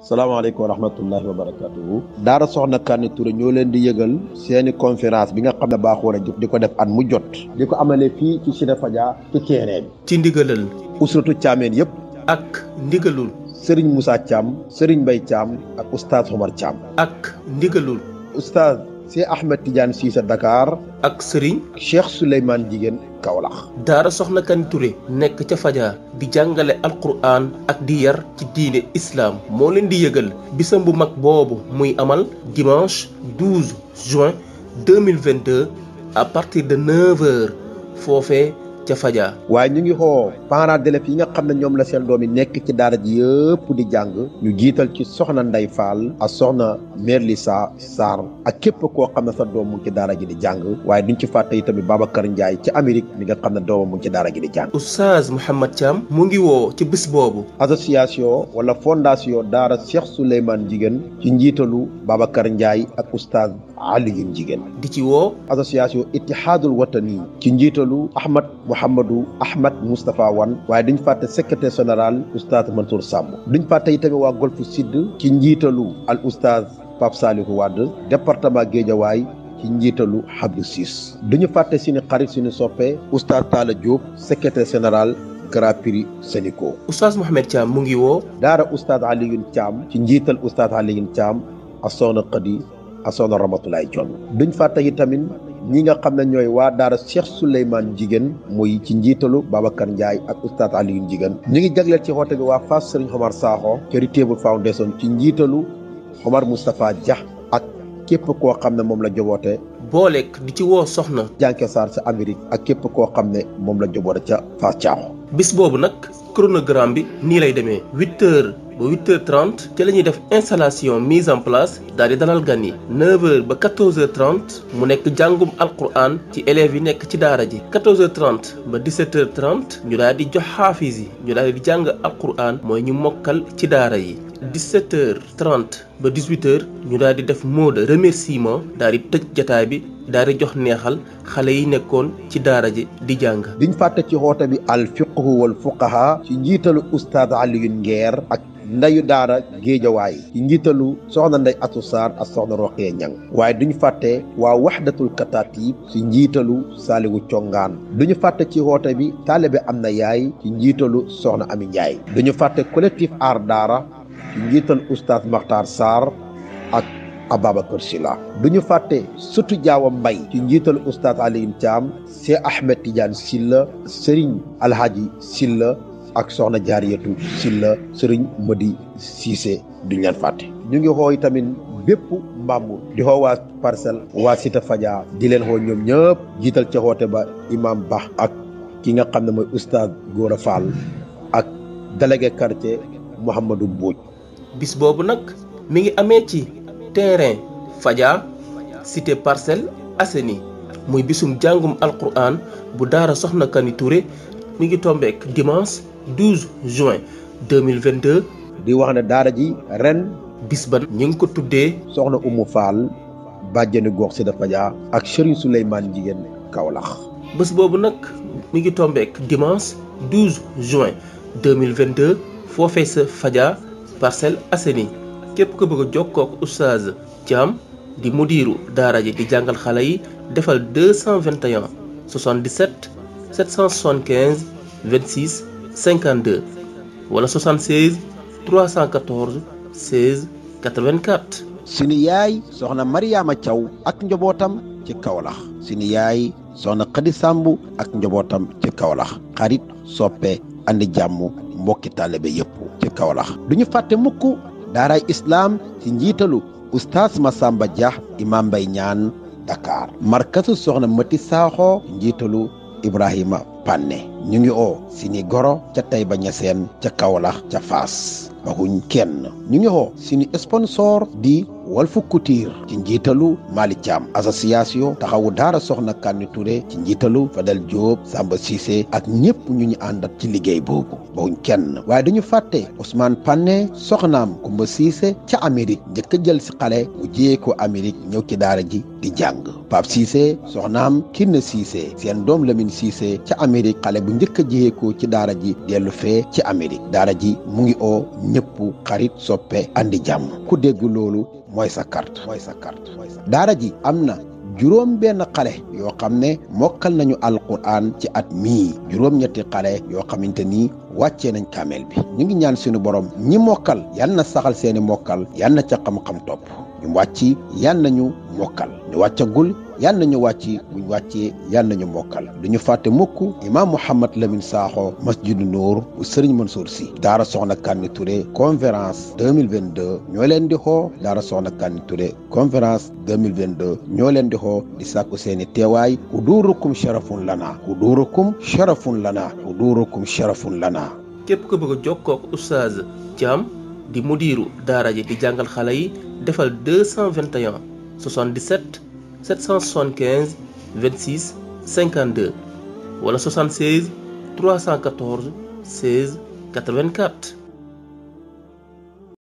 salaamaaleykum wa rahmatullahi wa barakatuhu daara Soxna Kani Touré ñoo leen di yëgal seeni conférence bi nga xam ne baaxoo a jóg di ko def at mu jot di ko amalee fii ci Cité Fadia ci terrain bi ci ndigalal usratu Thiamène yëpp ak ndigalul Serigne Moussa Thiam Serigne Mbaye Thiam ak oustaz Omar Thiam ak ndigalul oustaz Cheikh Ahmed Tidiane Cissé Dakar ak Serigne Cheikh Souleymane Jigéen Kaolack. daara Soxna Kani Touré nekk ca Fadia di jàngale alquran ak di yar ci diine islam moo leen di yëgal bisam bu mag boobu muy amal dimanche 12 juin 2022 à partir de 9h foofee ca Fadia. waaye ñu ngi xoo parents d'élèves yi nga xam ne ñoom la seen doom yi nekk ci daara ji yëpp di jàng ñu jiital ci soxna Ndey Fall ak soxna Merlisa Sarr ak képp koo xam ne sa doom mu ngi ci daara ji di jàng waaye duñ ci fàtte itamit Babacar Ndiaye ci Amérique mi nga xam ne doomam mu ngi ci daara ji di jàng. Oustaz Mouhamed Thiam mu ngi woo ci bis boobu. association wala fondation daara Cheikh Souleymane Jigéen ci njiitalu Babacar Ndiaye ak oustaz Alioune Jigéen. di ci woo association Ittihadul Watani ci njiitalu Mouhamadou Ahmad Moustapha Wan waaye duñ fàtte secrétaire général oustaz Mansour Samb duñ fàtte itamit waa Golf Sud ci njiitalu al oustaz Pape Salihou Wade département Guédiawaye ci njiitalu Habdou Ciss duñu fàtte suñu xarit suñu soppe oustaz Talla Diop secrétaire général Grand Prix Sénico. Oustaz Mouhamed Thiam mu ngi woo daara oustaz Alioune Thiam ci njiital oustaz Alioune Thiam ak soxna Khady ak soxna Ramatoulaye Dione duñ fàtte itamit ñi nga xam ne ñooy waa daara Cheikh Souleymane Jigéen muy ci njiitalu Babacar Ndiaye ak oustaz Alioune Jigéen ñu ngi jagleel ci xoote bi waa Fass Serigne Omar Sakho Charitable Foundation ci njiitalu Omar Moustapha Dia ak képp koo xam ne moom la joboote booleek di ci woo soxna Janké Sarr sa Amérique ak képp koo xam ne moom la joboote ca Fass Thiaxo bis boobu nag chronogramme bi nii lay demee 8h ba 8h30 ci la ñuy def installation mise en place daal di dalal gan yi 9h ba 14h30 mu nekk jàngum alquran ci élèves yi nekk ci daara ji 14h30 ba 17h30 ñu daal di jox xaafis yi ñu daal di jàng alquran mooy ñu mokkal ci daara yi 17h30 ba 18h ñu daal di def mot de remerciement daal di tëj jataay bi daal di jox neexal xale yi nekkoon ci daara ji di jàng. diñ fàtte ci xoote bi al fiqhu wal fuqaha ci njiitalu oustaz Alioune Nguer ak ndayu daara Géejawaay ci njiitalu soxna Ndey Atou Sarr ak soxna Roqee Ñang waaye duñu fàtte waa waxdatul katatib ci njiitalu Saliwu Congaan duñu fàtte ci xoote bi taalibe am na yaay ci njiitalu soxna Ami Ndiaye duñu fàtte collectif aar daara ci njiital oustaz Makhtar Sarr ak Ababacar Sylla duñu fàtte sutu jaawa mbay ci njiital oustaz Alioune Thiam Cheikh Ahmed Tidiane Sylla Serigne Alhaji Sylla ak soxna Jaariyatu Sylla Serigne Madi Cissé duñ leen fàtte ñu ngi xooy tamit bépp mbàmbur di xoo waa Parcelles waa Cité Fadia di leen xoo ñoom ñëpp jiital ca xoote ba imam Ba ak ki nga xam ne mooy oustaz Gora Fall ak délégué quartier Mouhamadou Mbodj bis boobu nag mi ngi amee ci terrain Fadia cité Parcelles Assainies muy bisum jàngum alquran bu daara Soxna Kani Touré mi ngi tombeek dimanche 12 juin 2022 di wax ne daara ji ren bis ba ñu ngi ko tuddee soxna Oumou Fall bàjjeni gox Cité Fadia ak Serigne Souleymane Jigéen Kaolack bés boobu nag mi ngi tombeek dimanche 12 juin 2022 foofee sa Fadia Parcelles Assainies képp ko bëgg a jokkoo ak oustaz Thiam di mudiiru daara ji di jàngal xale yi defal 221 77 775 26 52 wala 76 314 16 84. sunu yaay soxna Mariama Thiaw ak njabootam ci Kaolack sunu yaay soxna Khady Samb ak njabootam ci Kaolack xarit soppe andi jàmm mbokki taalibe yëpp ci Kaolack duñu fàtte mukk daaray islam ci njiitalu oustaz Massamba Dia imam Mbay Ñaan Dakar markasu soxna Mati Sakho njiitalu Ibrahima Panne ñu ngi oo sini goro ca Taïba Niassène ca Kaolack ca Fass waxuñ kenn ñu ngi oo sini sponsor di Walfu Couture ci njiitalu Mali Thiam association taxawu daara soxna Kani Touré ci njiitalu Fadel Diop Samba Cissé ak ñëpp ñu ñu àndat ci liggéey boobu bawuñ kenn waaye dañu fàtte Ousmane Pané soxnaam Kumba Cissé ca Amérique njëkk a jël si xale mu jiyee ko Amérique ñëw ci daara ji di jàng Pape Cissé soxnaam Kiné Cissé seen doom Lamine Cissé ca Amérique xale bu njëkk a jiyee ko ci daara ji dellu fee ci Amérique daara ji mu ngi oo ñëpp xarit soppe andi jàmm ku dégg loolu mooy sa carte daara ji am na juróom benn xale yoo xam ne mokkal nañu alquran ci at mii juróom-ñetti xale yoo xamante ni wàccee nañ kaamel bi ñu ngi ñaan suñu borom ñi mokkal yal na saxal seeni mokkal yal na ca xam-xam topp ñu wàcci yal nañu mokkal ñu wàccagul yal nañu wàcci buñ wàccee yal nañu mokkal duñu fàtte mukk imaam Mouhamad Lamine Sakho masjidu Nour bu Serigne Mansour Sy daara soxna Kani Touré conférence 2022 ñoo leen di xoo daara soxna Kani Touré conférence 2022 ñoo leen di xoo di sàkku seeni teewaay hudurukum sharafun lana hudurukum sharafun lana hudurukum sharafun lana képp ko bëgg a jokkoo ak Oustaz Thiam di mudiiru daara ji di jàngal xale yi defal 221 77 775 26 52 wala 76 314 16 84